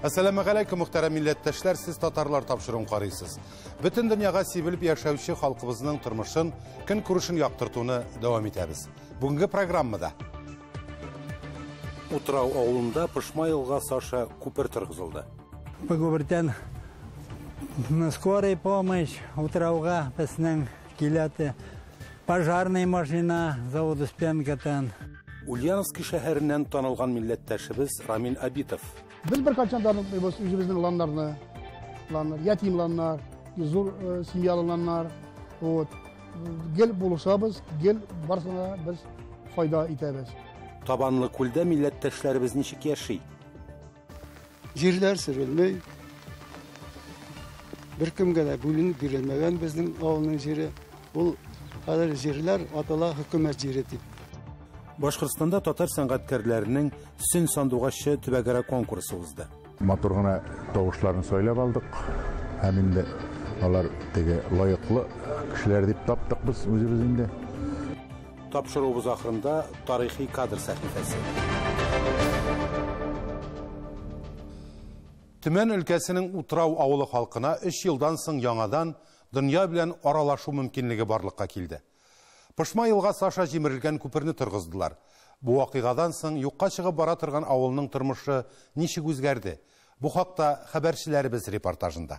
Әссәламегаләйкүм, мөхтәрәм милләттәшләр, сез татарлар тапшыруын карыйсыз. Бөтен дөньяга сибелеп яшәүче халкыбызның тормышын, көнкүрешен яктыртуны дәвам итәбез. Бүгенге программада Утрау авылында Пышма елгасы аша күпер торгызылды. Күпердән скорый помощь утрауга безнең киләте. Пожарный машина завод Успенкадан. Ульяновский шәһәреннән танылган милләттәшебез Рамил Абитов. Без беркайчан да онытмыйбыз үзебезнең ланнарны. Ланнар, ятим ланнар, зур семьялы ланнар. Вот. Гел булышабыз, гел барысына без файда итәбез. Табанлы күлдә милләттәшләребез ничек яши? Җирләр сөрелми. Беркемгә дә бүленеп бирелмәгән безнең авылның җире. Ул хәзер җирләр атала хөкүмәт җире дип. Башкортстанда татар сәнгатькәрләренең Сөн сандугачы төбәкара конкурсы узды. Матур гына тавышларын сайлап алдык. Һәм инде алар теге лаеклы кешеләр дип таптык без үзебез инде. Тапшыруыбыз ахырында тарихи кадр сәхифәсе. Төмән өлкәсенең Утрау авылы халкына 3 елдан соң яңадан дөнья белән аралашу мөмкинлеге барлыкка килде. Пышма елгасы аша җимерелгән күперне торгыздылар. Бу вакыйгадан соң юкка чыгып бара торган авылның тормышы ничек үзгәрде? Бу хакта хәбәрчеләребез репортажында.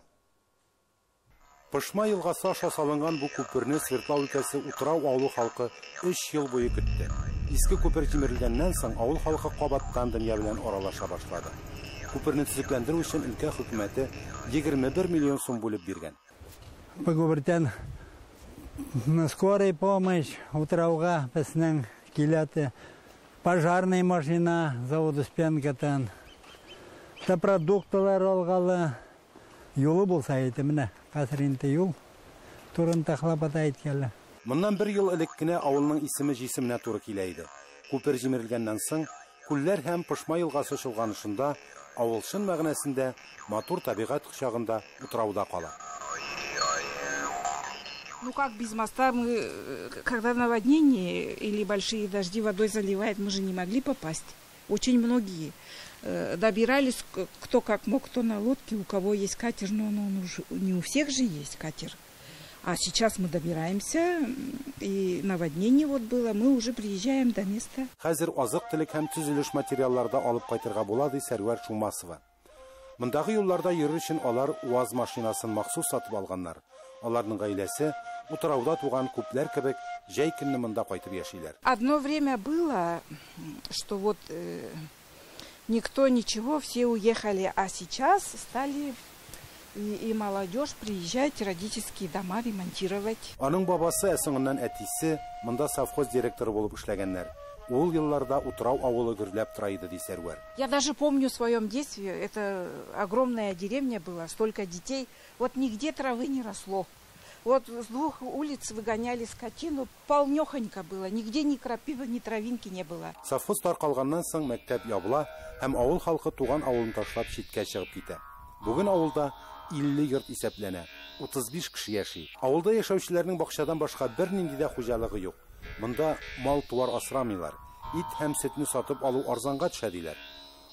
Пышма елгасы аша салынган бу күперне Свердлау өлкәсе Утрау авылы халкы 3 ел буе көтте. Иске күпер җимерелгәннән соң авыл халкы кабаттан дөнья белән аралаша башлады. Күперне төзекләндерү өчен өлкә хөкүмәте 21 миллион сум бүлеп биргән. Күпердән скорый помощь утрауга безнең киләте. Пожарный машина завод Успенкадан. Та продуктлар алгалы. Юлы булса иде менә. Хәзер инде юл турында хлопота әйткәле. Моннан бер ел элек кенә авылның исеме җисеменә туры килә иде. Күпер җимерелгәннән соң күлләр һәм Пышма елгасы чолганышында авыл чын мәгънәсендә матур табигать кочагында утрауда кала. Ну как без моста, мы, когда наводнение или большие дожди водой заливает, мы же не могли попасть. Очень многие добирались, кто как мог, кто на лодке, у кого есть катер, но он уже не у всех же есть катер. А сейчас мы добираемся, и наводнение вот было, мы уже приезжаем до места. Хәзер азык-төлек һәм төзелеш материаллары да алып кайтырга була, ди Сәрвәр Чумасова. Мондагы юлларда йөрер өчен алар УАЗ машинасын махсус сатып алганнар. Аларның гаиләсе утрауда туган күпләр кебек җәй көнне монда кайтып яшиләр. Одно время было, что вот никто ничего, все уехали, а сейчас стали и молодежь приезжать, родительские дома ремонтировать. Аның бабасы, ә соңыннан әтисе монда совхоз директоры булып эшләгәннәр. Ул елларда Утрау авылы гөрләп тора иде, ди Сәрвәр. Я даже помню в своем детстве, это огромная деревня была, столько детей, вот нигде травы не росло. Вот с двух улиц выгоняли скотину, полнехонько было, нигде ни крапивы, ни травинки не было. Совхоз таркалганнан соң мәктәп ябыла һәм авыл халкы туган авылын ташлап читкә чыгып китә. Бүген авылда 50 йорт исәпләнә, 35 кеше яши. Авылда яшәүчеләрнең бакчадан башка бернинди дә хуҗалыгы юк. Монда мал-туар асрамыйлар. Ит һәм сөтне сатып алу арзанга төшә диләр.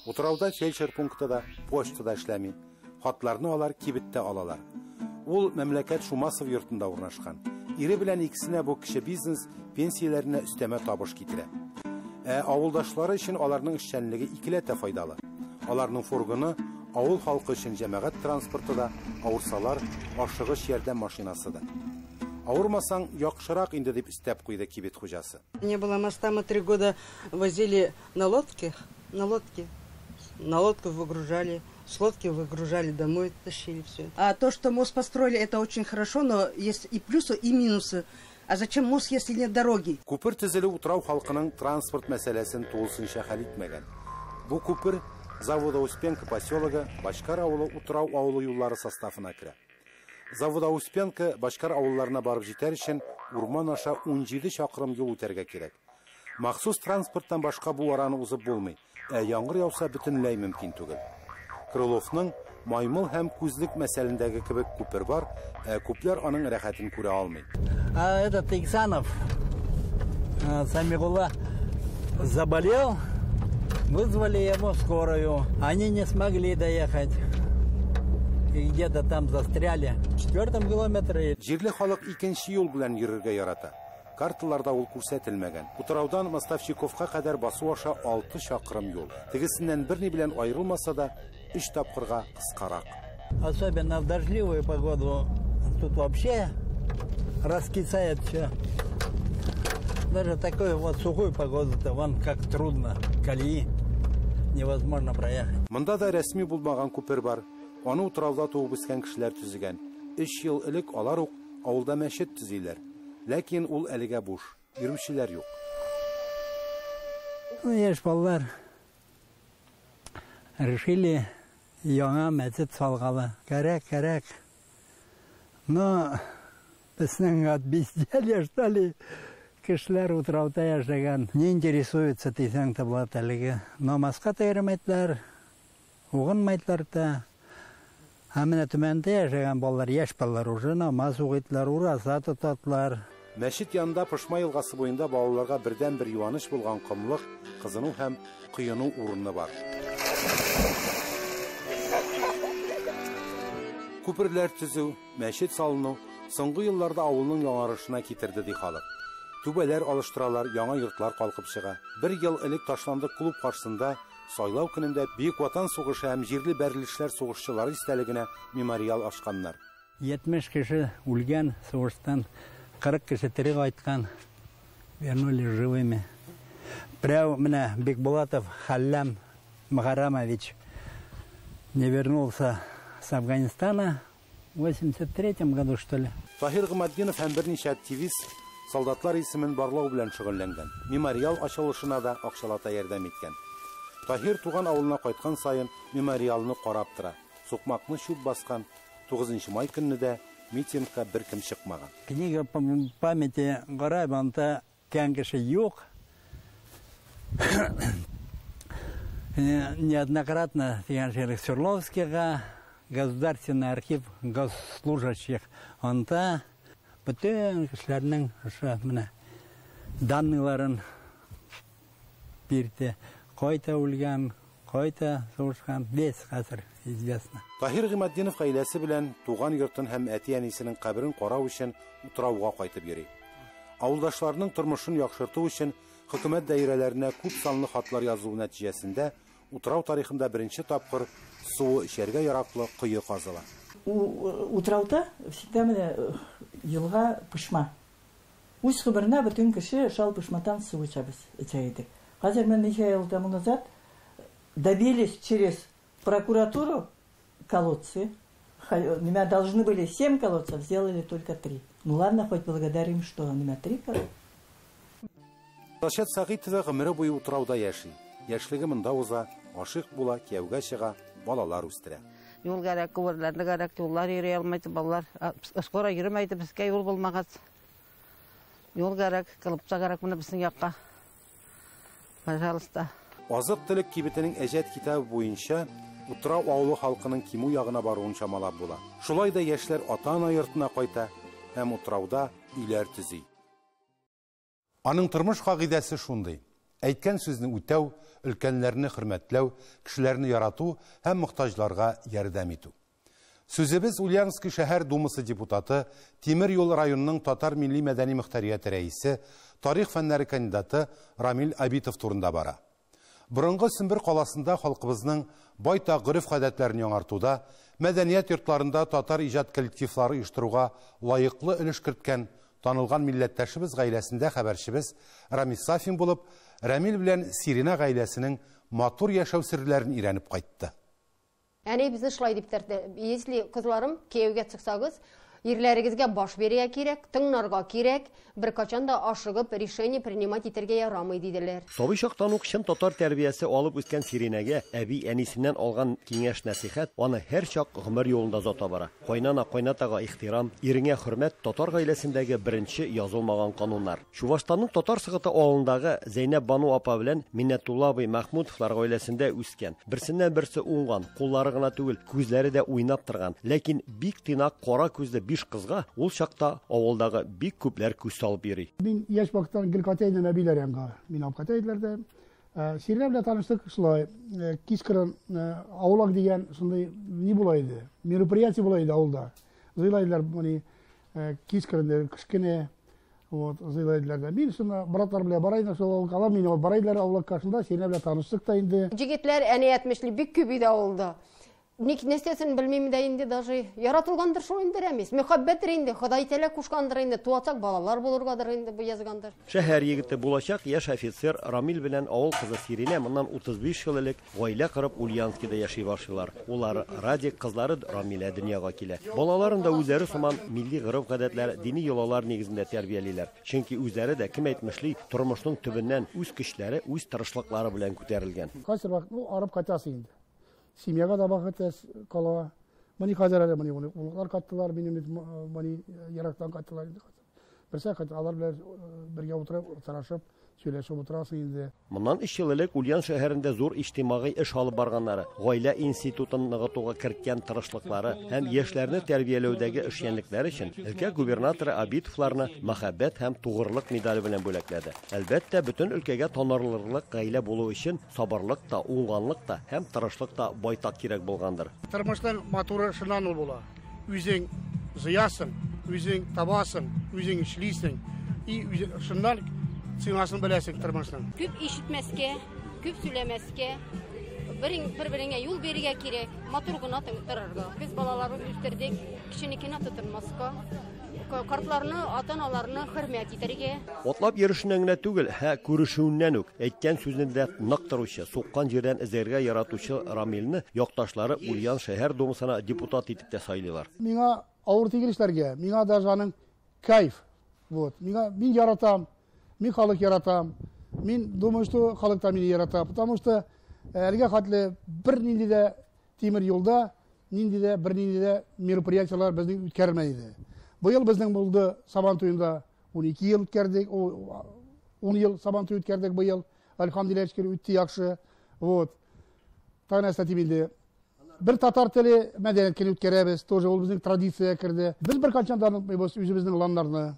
Утрауда фельдшер пункты да, почта да эшләми. Хатларны алар кибеттә алалар. Ул мәмләкәт Шумасов йортында урнашкан. Ире белән икесенә бу кеше бизнес пенсияләренә өстәмә табыш китерә. Ә авылдашлары өчен аларның эшчәнлеге икеләтә файдалы. Аларның фургоны авыл халкы өчен җәмәгать транспорты да, авырсалар ашыгыч ярдәм машинасы да. Авырмасаң яхшырак инде, дип өстәп куйды кибет хуҗасы. Не было моста, мы 3 года возили на лодке, на лодку выгружали, с лодки выгружали домой, тащили все. А то, что мост построили, это очень хорошо, но есть и плюсы, и минусы. А зачем мост, если нет дороги? Күпер төзелү утрау халкының транспорт мәсьәләсен тулысынча хәл итмәгән. Бу күпер Завода-Успенка поселогы, Башкар авылы, Утрау авылы юллары составына керә. Завода-Успенка Башкар авылларына барып җитәр өчен урман аша 17 чакрым юл үтәргә кирәк. Махсус транспорттан башка бу араны узып булмый, ә яңгыр яуса бөтенләй мөмкин түгел. Крыловның маймыл һәм күзлек мәсьәлендәге кебек күпер бар, ә күпләр аның рәхәтен күрә алмый. А этот Иксанов, Самигулла, заболел. Вызвали ему скорую. Они не смогли доехать. И где-то там застряли. В 4-м километре. Җирле халык икенче юл белән йөрергә ярата. Карталарда ул күрсәтелмәгән. Утраудан Мостовщиковка кадәр басу аша 6 чакрым юл. Тегесеннән берни белән аерылмаса да, 3 тапкырга кыскарак. Особенно в дождливую погоду тут вообще раскисает все. Даже такую вот сухую погоду-то вон как трудно, колеи невозможно проехать. Монда да рәсми булмаган күпер бар. Аны утрауда туып үскән кешеләр төзегән. 3 ел элек алар ук авылда мәчет төзиләр. Ләкин ул әлегә буш, йөрүчеләр юк. Яшь балалар решили яңа мәчет салгалы. Кәрәк, кәрәк. Но безнең от безделья, что ли, кешеләр утрауда яшәгән. Не интересуется дисәң дә була әлеге. Намазга да йөрмәйтләр, угынмайтлар да. Ә менә Төмәндә яшәгән балалар, яшь балалар уже намаз укыйлар, ураза тотатлар. Мәчет янында Пышма елгасы буенда балаларга бердән-бер юаныч булган комлык, кызыну һәм коену урыны бар. Күперләр төзү, мәчет салыну соңгы елларда авылның яңарышына китерде ди халык. Түбәләр алыштыралар, яңа йортлар калкып чыга. Бер ел элек ташландык клуб каршысында сайлау көнендә Бөек Ватан сугышы һәм җирле бәрелешләр сугышчылары истәлегенә мемориал ачканнар. 70 кеше үлгән сугыштан, 40 кеше тере кайткан, вернулись живыми. Берәү менә Бекбулатов Халлям Махарамович не вернулся с Афганистана в 83-м году, что ли. Таһир Гыматдинов һәм берничә активист солдатлар исемен барлау белән шөгыльләнгән. Мемориал ачылышына да акчалата ярдәм иткән. Таһир туган авылына кайткан саен мемориалны карап тора. Сукмакны чүп баскан 9 май көнне дә митингка беркем чыкмаган. Книга памяти карап, анда кән кеше юк. Неоднократно дигән шәһәр Свердловскийга, Государственный архив госслужащих, анда бөтен кешеләрнең ошо менә данныйларын бирде. Кайда үлгән, кайда сугышкан, весь хәзер известно. Таһир Гыйматдинов гаиләсе белән туган йортын һәм әти-әнисенең каберен карау өчен утрауга кайтып йөри. Авылдашларының тормышын яхшырту өчен хөкүмәт даирәләренә күп санлы хатлар язу нәтиҗәсендә утрау тарихында беренче тапкыр суы эчәргә яраклы кое казыла. Утрауда всегда менә елга Пышма. Үз гомеренә бөтен кеше шал Пышмадан су эчәбез, эчә идек. Хәзер менә ничә ел тому назад добились через прокуратуру колодцы. Меня должны были 7 колодцев, сделали только 3. Ну ладно, хоть благодарим, что у меня 3 колодца. Рашат Сәгыйтова гомере буе утрауда яши. Яшьлеге монда уза, ашык була, кияүгә чыга, балалар үстерә. Юл кәрәк, күперләрне кәрәк, юллар йөри алмый, балалар скоро йөрмәйде, безгә юл булмагач. Юл кәрәк, кылыпса кәрәк моны безнең якка. Пожалуйста. Азык-төлек кибетенең әҗәт китабы буенча утрау авылы халкының кимү ягына баруын чамалап була. Шулай да яшьләр ата-ана йортына кайта һәм утрауда өйләр төзи. Аның тормыш кагыйдәсе шундый: әйткән сүзне үтәү, өлкәннәрне хөрмәтләү, кешеләрне ярату һәм мохтаҗларга ярдәм итү. Сүзебез Ульяновский шәһәр думасы депутаты, Тимер юл районының татар милли мәдәни мөхтәрияте рәисе, тарих фәннәре кандидаты Рамил Абитов турында бара. Борынгы Сембер каласында халкыбызның байтак гореф-гадәтләрен яңартуда, мәдәният йортларында татар иҗат коллективлары оештыруга лаеклы өлеш керткән танылган милләттәшебез гаиләсендә хәбәрчебез Рамис Сафин булып, Рамил белән Сирина гаиләсенең матур яшәү серләрен өйрәнеп кайтты. Әни безне шулай дип тәртә. Если кызларым кияүгә чыксагыз, ирләрегезгә баш бирергә кирәк, тыңларга кирәк, беркайчан да ашыгып решение принимать итәргә ярамый диделәр. Сабый чактан ук чын татар тәрбиясе алып үскән Сиринәгә әби әнисеннән алган киңәш нәсихәт аны һәр чак гомер юлында озата бара. Кайнана кайнатага ихтирам, иреңә хөрмәт татар гаиләсендәге беренче язылмаган кануннар. Чувашстанның Татар Сыгыты авылындагы Зәйнәп Бану апа белән Миннәтулла абый Махмутовлар гаиләсендә үскән. Берсеннән берсе уңган, куллары гына түгел, күзләре дә уйнап торган, ләкин бик тыйнак кара күзле 5 кызга ул чакта авылдагы бик күпләр күз салып йөри. Мин яшь вакыттан гел кайта идем әбиләр янга. Мин алып кайта иделәр дә. Сиринә белән таныштык шулай, кичкырын аулак дигән шундый ни була иде, мероприятие була иде авылда. Җыела иделәр, моны кичкырын, кечкенә, вот, җыела иделәр дә. Мин шунда братлар белән бара идем, шул авылга, алар мине алып бара иделәр аулакка, шунда Сиринә белән таныштык та инде. Җегетләр әни әтмешли бик күп иде авылда. Ник нәрсәсен белмим дә инде даже. Яратылгандыр шул инде, Рәмис. Мөхәббәттер инде, Ходай Тәгалә кушкандыр инде. Туачак балалар булыргадыр инде бу язгандыр. Шәһәр егете, булачак яшь офицер Рамил белән авыл кызы Сиринә моннан 35 ел элек гаилә корып Ульяновскида яши башлыйлар. Уллары Радик, кызлары Рамилә дөньяга килә. Балаларын да үзләре сыман милли гореф-гадәтләр, дини йолалар нигезендә тәрбиялиләр. Чөнки үзләре дә, кем әйтмешли, тормышның төбеннән үз көчләре, үз тырышлыклары белән күтәрелгән. Кайсы вакыт, ну, арып кайтасың инде. Семьяга да вакыт кала. Моны хәзер әле моны уллар кайттылар, минем моны ерактан кайттылар инде. Берсе кайт, алар белән бергә утырып, утырышып, сөйләшеп утырасың инде. Моннан 3 ел элек Ульян шәһәрендә зур иҗтимагый эш алып барганнары, гаилә институтын ныгытуга керткән тырышлыклары һәм яшьләрне тәрбияләүдәге эшчәнлекләре өчен өлкә губернаторы Абитовларны мәхәббәт һәм тугрылык медале белән бүләкләде. Әлбәттә, бөтен өлкәгә танылырлык гаилә булу өчен сабырлык та, уңганлык та һәм тырышлык та байтак кирәк булгандыр. Тормышның матуры шуннан ул була. Үзең җыясың, үзең табасың, үзең эшлисең. И шуннан ценасын беләсең тормышның. Күп ишетмәскә, күп сөйләмәскә, бер-береңә юл бирергә кирәк, матур гына торырга. Без балаларны үстердек, кешенекенә тотынмаска, картларны, ата-аналарны хөрмәт итәргә. Атлап йөрүшеннән генә түгел, һә күрешүеннән үк әйткән сүзен дә нык торучы, суккан җирдән эзләргә яратучы Рамилне якташлары Ульян шәһәр думасына депутат итеп тә сайлыйлар. Миңа авыр түгел эшләргә, миңа даже аның кайф. Вот, миңа, мин яратам, мин халык яратам. Мин думаю, что халык та мине ярата, потому что әлегә хәтле бер нинди дә тимер юлда, нинди дә бер нинди дә мероприятиеләр безнең үткәрелмәде иде. Быел безнең булды Сабан туенда 12 ел үткәрдек, 10 ел Сабан туе үткәрдек быел. Әлхәмдүлилләһ, шөкер, үтте яхшы. Вот. Тагы нәрсә дип инде? Бер татар теле мәдәният көне үткәрәбез, тоже ул безнең традициягә керде. Без беркайчан да онытмыйбыз үзебезнең ланнарны.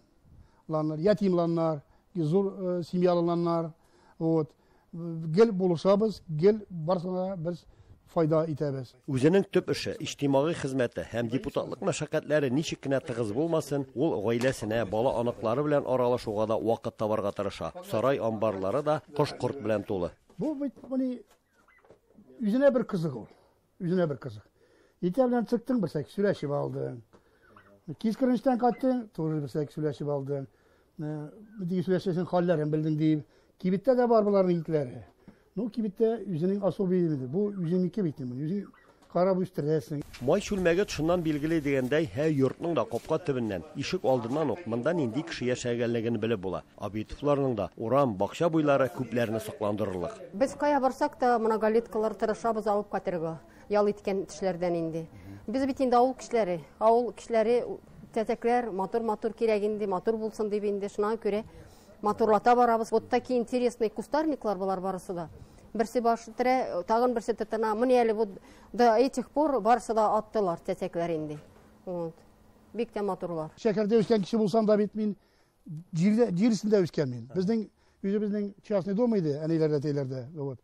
Ланнар, ятим ланнар, зур семьялы ланнар. Вот. Гел булышабыз, гел барысына без файда итәбез. Үзенең төп эше, иҗтимагый хезмәте һәм депутатлык мәшәкатьләре ничек кенә тыгыз булмасын, ул гаиләсенә, бала оныклары белән аралашуга да вакыт табарга тырыша. Сарай амбарлары да кош-корт белән тулы. Бу бит моны үзенә бер кызык ул. Үзенә бер кызык. Итә белән чыктың, бер сәк сөйләшеп алдың. Кичкырын эштән кайттың, тоже бер сәк сөйләшеп алдың. Диге сөйләшәсең, хәлләрен белдең дип. Кибеттә дә бар боларның итләре. Ну, кибеттә үзенең особый иде. Бу үзеңнеке бит инде. Үзең карап үстерәсең. Май чүлмәге тышыннан билгеле дигәндәй, һәр йортның да капка төбеннән, ишек алдыннан ук монда нинди кеше яшәгәнлеген белеп була. Абитовларның да урам, бакча буйлары күпләрне сокландырырлык. Без кая барсак та многолеткалар тырышабыз алып кайтырга, ял иткән кешеләрдән инде. Без бит инде авыл кешеләре. Авыл кешеләре чәчәкләр матур-матур кирәк инде, матур булсын дип инде, шуңа күрә матурлата барабыз. Вот такие интересные кустарниклар болар барысы да. Берсе баш терә, тагын берсе тотына. Менә әле вот до этих пор барысы да аттылар чәчәкләр инде. Вот. Бик тә матурлар. Шәһәрдә үскән кеше булсам да бит мин җирдә, җир өстендә үскән мин. Безнең үзебезнең частный дом иде, әниләрдә, әтиләрдә. Вот.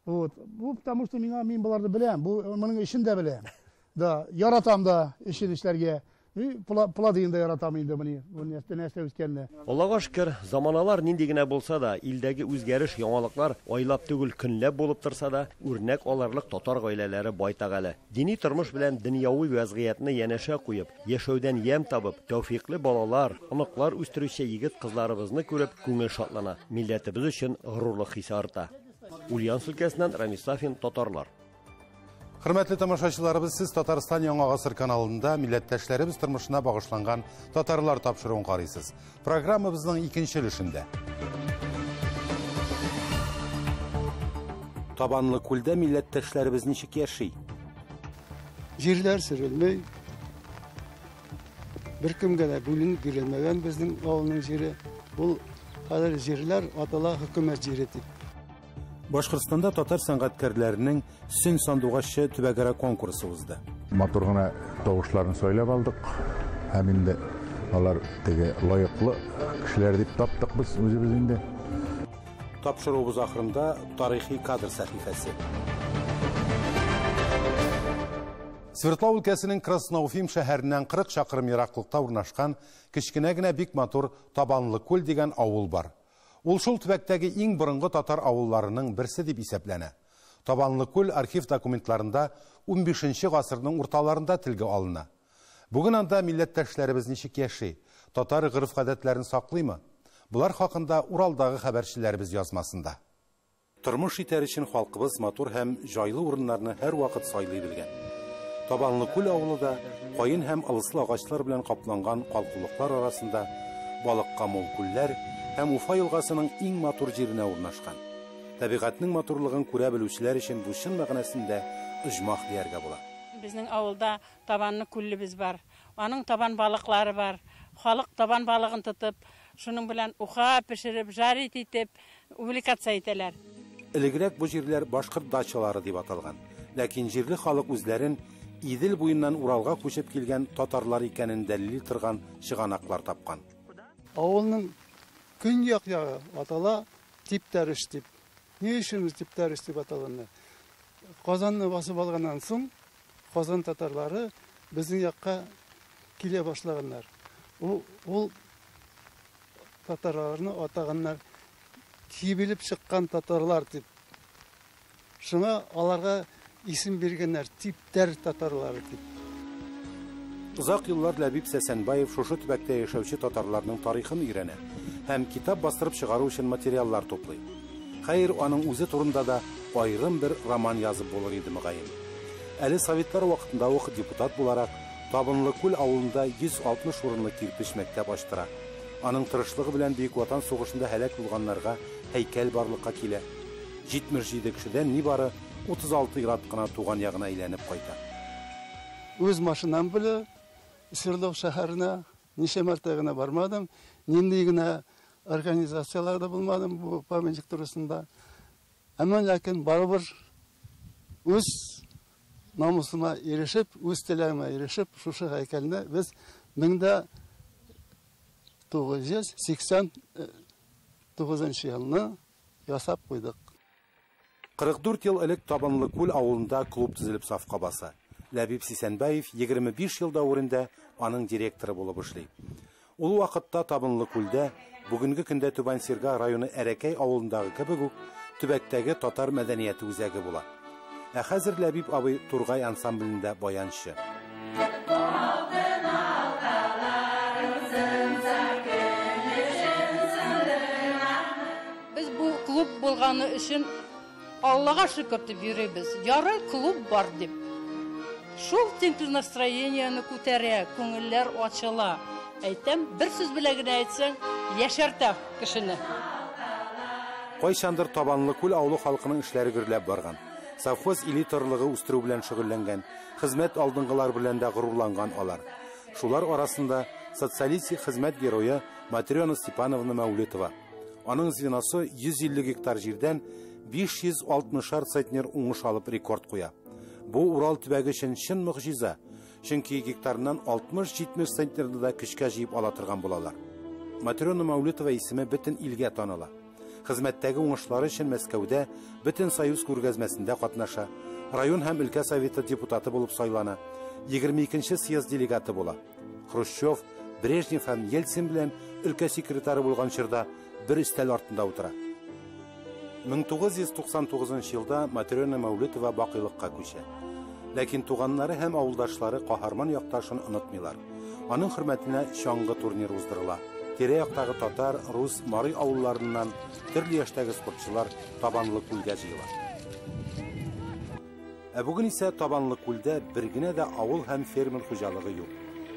Вот. Бу потому что миңа, мин боларны беләм, бу моның эшен дә беләм. Да, яратам да эшен эшләргә. Плодын да яратам инде моны, бу нәрсә үскәнне. Аллага шөкер, заманалар нинди генә булса да, илдәге үзгәреш, яңалыклар айлап түгел, көнләп булып торса да, үрнәк алырлык татар гаиләләре байтак әле. Дини тормыш белән дөньяви вазгыятьне янәшә куеп, яшәүдән ямь табып, тәүфикле балалар, оныклар үстерүче егет-кызларыбызны күреп, күңел шатлана, милләтебез өчен горурлык хисе арта. Ульяновск өлкәсеннән Рамис Сафин, Татарлар. Хөрмәтле тамашачыларыбыз, сез Татарстан Яңа Гасыр каналында милләттәшләребез тормышына багышланган Татарлар тапшыруын карыйсыз. Программабызның икенче өлешендә. Табанлы күлдә милләттәшләребез ничек яши? Җирләр сөрелмей. Бер кемгә дә бүленеп бирелмәгән безнең авылның җире. Ул хәзер җирләр атала хөкүмәт җире дип. Башкортстанда татар сәнгатькәрләренең Сөн сандугачы төбәкара конкурсы узды. Матур гына тавышларын сайлап алдык. Һәм инде алар теге лаеклы кешеләр дип таптык без үзебез инде. Тапшыруыбыз ахырында тарихи кадр сәхифәсе. Свердлау өлкәсенең Красноуфим шәһәреннән 40 чакрым ераклыкта урнашкан кечкенә генә бик матур Табанлы күл дигән авыл бар. Ул шул төбәктәге иң борынгы татар авылларының берсе дип исәпләнә. Табанлы күл архив документларында 15 гасырның урталарында телгә алына. Бүген анда милләттәшләребез ничек яши, татар гореф-гадәтләрен саклыймы? Болар хакында Уралдагы хәбәрчеләребез язмасында. Тормыш итәр өчен халкыбыз матур һәм җайлы урыннарны һәрвакыт сайлый белгән. Табанлы күл авылы да каен һәм ылыслы агачлар белән капланган калкулыклар арасында балыкка мул күлләр һәм Уфа елгасының иң матур җиренә урнашкан. Табигатьнең матурлыгын күрә белүчеләр өчен бу чын мәгънәсендә оҗмах дияргә була. Безнең авылда табанлы күлебез бар. Аның табан балыклары бар. Халык табан балыгын тотып, шуның белән уха пешереп, жарить итеп, увлекаться итәләр. Элегрәк бу җирләр башкорт дачалары дип аталган. Ләкин җирле халык үзләрен Идел буеннан Уралга күчеп килгән татарлар икәнен дәлилли торган чыганаклар тапкан. Авылның көньяк ягы атала Типтәреш дип. Ни өчен Типтәреш дип аталган? Казанны басып алганнан соң Казан татарлары безнең якка килә башлаганнар. Ул татарларны атаганнар кибелеп чыккан татарлар дип. Шуңа аларга исем биргәннәр Типтәр татарлары дип. Озак еллар Ләбиб Сәсәнбаев шушы төбәктә яшәүче татарларның тарихын өйрәнә һәм китап бастырып чыгару өчен материаллар туплый. Хәер, аның үзе турында да аерым бер роман язып булыр иде мөгаен. Әле советлар вакытында ук депутат буларак Табынлы күл авылында 160 урынлы кирпеч мәктәп ачтыра. Аның тырышлыгы белән Бөек Ватан сугышында һәлак булганнарга һәйкәл барлыкка килә. 77 кешедән нибары 36 ир-ат кына туган ягына әйләнеп кайта. Үз машинам белән Свердлов шәһәренә ничә мәртә генә бармадым, нинди генә организацияләрдә булмадым бу памятник турысында. Әмма ләкин барыбер үз намусыма ирешеп, үз теләгемә ирешеп, шушы һәйкәлне без 1989 елны ясап куйдык. 44 ел элек Табанлы күл авылында клуб төзелеп сафка баса. Ләбиб Сисәнбаев 25 ел дәверендә аның директоры булып эшли. Ул вакытта Табынлы күлдә бүгенге көндә Түбән Сирга районы Әрәкәй авылындагы кебек үк төбәктәге татар мәдәнияте үзәге була. Ә хәзер Ләбиб абый Тургай ансамблендә баянчы. Без бу клуб булганы өчен Аллага шөкер дип йөрибез. Ярый клуб бар дип. Шул тикле настроениене күтәрә, күңелләр ачыла. Әйтәм, бер сүз белән генә әйтсәң, яшәртә кешене. Кайчандыр Табанлы күл авылы халкының эшләре гөрләп барган. Совхоз элитарлыгы үстерү белән шөгыльләнгән, хезмәт алдынгылар белән дә горурланган алар. Шулар арасында социалистик хезмәт герое Матрена Степановна Мәүлетова. Аның звеносы 150 гектар җирдән 560 центнер уңыш алып рекорд куя. Бу Урал төбәге өчен чын могҗиза, чөнки гектарыннан 60-70 центнерны да көчкә җыеп ала торган булалар. Матрена Мәүлетова исеме бөтен илгә таныла. Хезмәттәге уңышлары өчен Мәскәүдә бөтен союз күргәзмәсендә катнаша, район һәм өлкә советы депутаты булып сайлана, 22нче съезд делегаты була. Хрущев, Брежнев һәм Ельцин белән өлкә секретаре булган чорда бер өстәл артында утыра. 1999 елда Матрена Мәүлетова бакыйлыкка күчә. Ләкин туганнары һәм авылдашлары каһарман якташын онытмыйлар. Аның хөрмәтенә чаңгы турниры уздырыла. Тирә-яктагы татар, рус, мари авылларыннан төрле яшьтәге спортчылар Табанлы күлгә җыела. Ә бүген исә Табанлы күлдә бер генә дә авыл һәм фермер хуҗалыгы юк.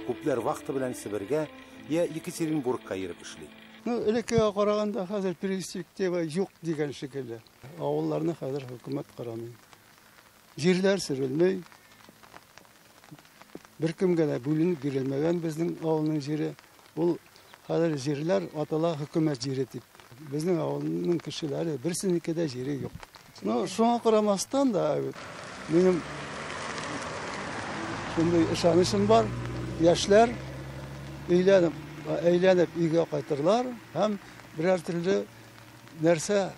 Күпләр вахта белән Себергә я Екатеринбургка йөреп эшли. Ну, элеккегә караганда хәзер перспектива юк дигән шикелле. Авылларны хәзер хөкүмәт карамый. Җирләр сөрелми. Беркемгә дә бүленеп бирелмәгән безнең авылның җире. Ул хәзер җирләр атала хөкүмәт җире дип. Безнең авылның кешеләре берсенеке дә җире юк. Ну, шуңа карамастан да минем шундый ышанычым бар. Яшьләр әйләнеп өйгә кайтырлар һәм берәр төрле нәрсә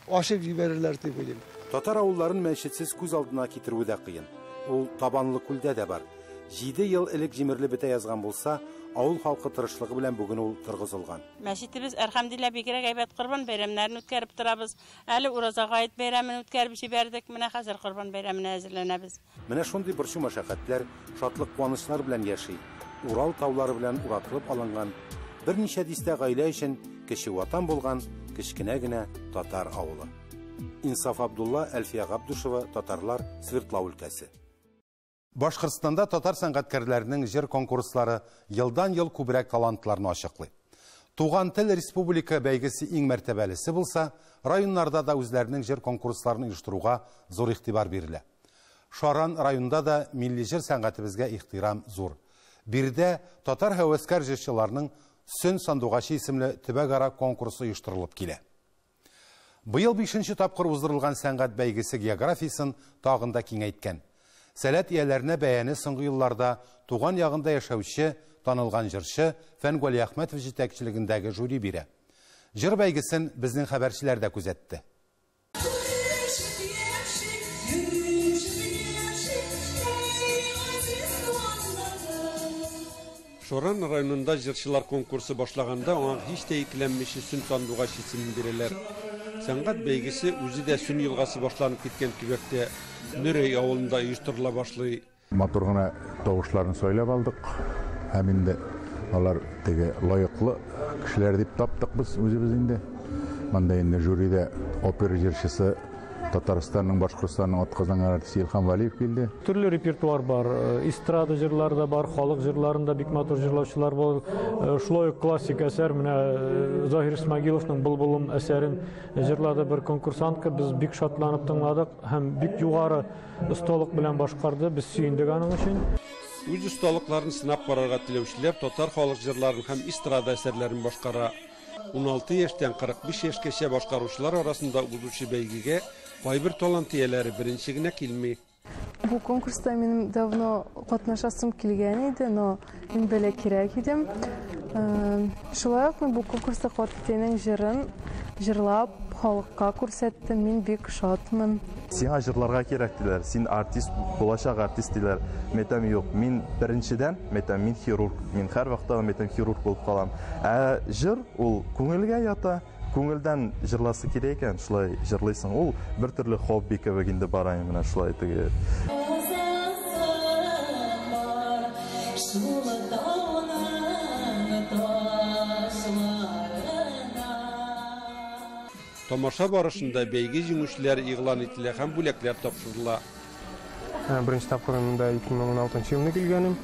ачып җибәрерләр дип уйлыйм. Татар авылларын мәчетсез күз алдына китерүе дә кыен. Ул Табанлы күлдә дә бар. 7 ел элек җимерелеп бетә язган булса, авыл халкы тырышлыгы белән бүген ул торгызылган. Мәчетебез, әлхәмдүлилләһ, бигрәк әйбәт, Корбан бәйрәмнәрен үткәреп торабыз. Әле Ураза гает бәйрәмен үткәреп җибәрдек, менә хәзер Корбан бәйрәменә әзерләнәбез. Менә шундый борчу-мәшәкатьләр, шатлык-куанычлар белән яши Урал таулары белән уратылып алынган, берничә дистә гаилә өчен кече ватан булган кечкенә генә татар авылы. Инсаф Абдулла, Әлфия Габдушева, Татарлар, Свердлау өлкәсе. Башкортстанда татар сәнгатькәрләренең җыр конкурслары елдан-ел күбрәк талантларны ачыклый. Туган тел республика бәйгесе иң мәртәбәлесе булса, районнарда да үзләренең җыр конкурсларын оештыруга зур игътибар бирелә. Шаран районында да милли җыр сәнгатебезгә ихтирам зур. Биредә татар һәвәскәр җырчыларының Сөн сандугачы исемле төбәкара конкурсы оештырылып килә. Быел бишенче тапкыр уздырылган сәнгать бәйгесе географиясен тагын да киңәйткән. Сәләт ияләренә бәяне соңгы елларда туган ягында яшәүче танылган җырчы Фән Галиәхмәтов җитәкчелегендәге жюри бирә. Җыр бәйгесен безнең хәбәрчеләр дә күзәтте. Шоран районында җырчылар конкурсы башлаганда аңа һич тә икеләнмичә Сөн сандугач исемен бирәләр. Сәнгать бәйгесе үзе дә Сөн елгасы башланып киткән төбәктә, Нөрәй авылында оештырыла башлый. Матур гына тавышларын сайлап алдык һәм инде алар теге лаеклы кешеләр дип таптык без үзебез инде. Монда инде жюрида опера җырчысы Татарстанның, Башкортстанның атказанган артисты Илһам Вәлиев килде. Төрле репертуар бар. Эстрада җырлары да бар, халык җырларын да бик матур җырлаучылар бар. Шулай ук классик әсәр, менә Заһир Исмагиловның Былбылым әсәрен җырлады бер конкурсантка. Без бик шатланып тыңладык һәм бик югары осталык белән башкарды. Без сөендек аның өчен. Үз осталыкларын сынап карарга теләүчеләр татар халык җырларын һәм эстрада әсәрләрен башкара. 16 яшьтән 45 яшькәчә башкаручылар арасында узучы бәйгегә кайбер талант ияләре беренче генә килми. Бу конкурста минем давно катнашасым килгән иде, но мин бәләкәйрәк идем. Шулай ук мин бу конкурста картәтәйнең җырын җырлап халыкка күрсәттем, мин бик шатмын. Сиңа җырларга кирәк диләр, син артист, булачак артист диләр. Мин әйтәм, юк, мин беренчедән, мин әйтәм, мин хирург, мин һәрвакытта да, мин әйтәм, хирург булып калам. Ә җыр ул күңелгә ята, күңелдән җырласы килә икән, шулай җырлыйсың. Ул бер төрле хобби кебек инде бара менә шулай теге. Тамаша барышында бәйге җиңүчеләре игълан ителә һәм бүләкләр тапшырыла. Беренче тапкыр монда 2016 елны килгәнем.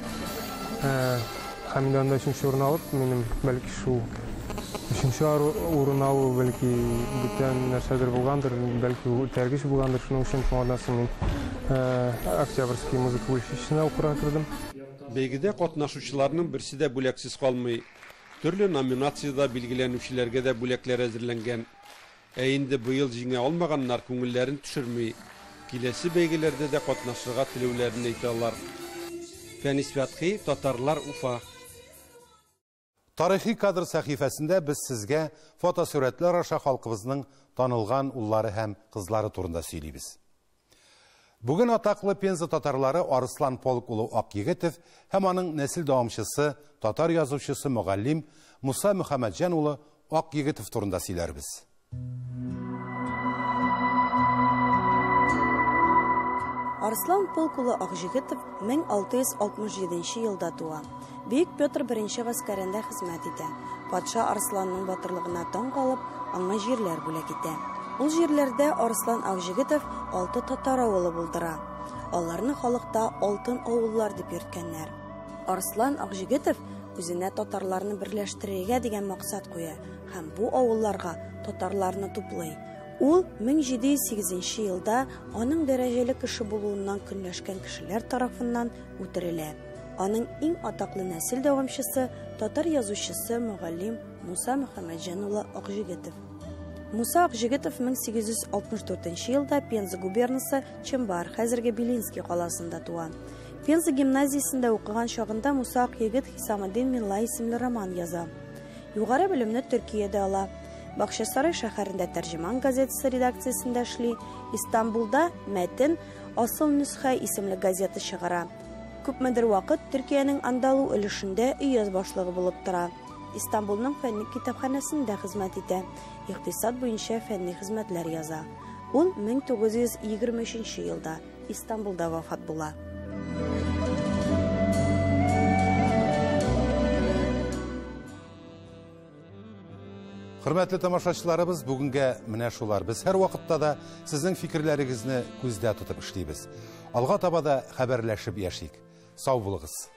Һәм инде анда өченче урын алып, минем бәлки шул өченче урын алу бәлки бүтән нәрсәдер булгандыр, бәлки ул этәргеч булгандыр. Шуның өчен шуңардан соң мин Октябрьский музыка училищесына укырга кердем. Бәйгедә катнашучыларның берсе дә бүләксез калмый. Төрле номинациядә билгеләнүчеләргә дә бүләкләр әзерләнгән. Ә инде быел җиңә алмаганнар күңелләрен төшерми. Киләсе бәйгеләрдә дә катнашырга теләүләрен әйтә алар. Фәнис Фәтхи, Татарлар, Уфа. Тарихи кадр сәхифәсендә без сезгә фотосурәтләр аша халкыбызның танылган уллары һәм кызлары турында сөйлибез. Бүген атаклы Пенза татарлары Арыслан полк улы Акъегетов һәм аның нәсел дәвамчысы, татар язучысы, мөгаллим Муса Мөхәммәтҗан улы Акъегетов турында сөйләрбез. Арыслан полк улы Акъегетов 1667 елда туа. Бөек Петр I гаскәрендә хезмәт итә. Патша Арысланның батырлыгына таң калып, аңа җирләр бүләк итә. Ул җирләрдә Арыслан Акъегетов 6 татар авылы булдыра. Аларны халыкта алтын авыллар дип йөрткәннәр. Арыслан Акъегетов үзенә татарларны берләштерергә дигән максат куя һәм бу авылларга татарларны туплый. Ул 1708 елда аның дәрәҗәле кеше булуыннан көнләшкән кешеләр тарафыннан үтерелә. Аның иң атаклы нәсел дәвамчысы татар язучысы мөгаллим Муса Мөхәммәтҗан улы Акъегетов. Муса Акъегетов 1864 елда Пенза губернасы Чембар, хәзерге Белинский каласында туа. Пенза гимназиясендә укыган чагында Муса Акъегет Хисаметдин Милла исемле роман яза. Югары белемне Төркиядә ала. Бакчасарай шәһәрендә Тәрҗеман газетасы редакциясендә эшли, Истанбулда Мәтен Асыл нөсхә исемле газета чыгара. Күпмедер вакыт Төркиянең Андалу өлешендә өяз башлыгы булып тора. Истанбулның фәнни китапханәсендә хезмәт итә, икътисад буенча фәнни хезмәтләр яза. Ул 1923 елда Истанбулда вафат була. Хөрмәтле тамашачыларыбыз, бүгенгә менә шулар. Без һәр вакытта да сезнең фикерләрегезне күздә тотып эшлибез. Алга таба да хәбәрләшеп яшик. Сау булыгыз.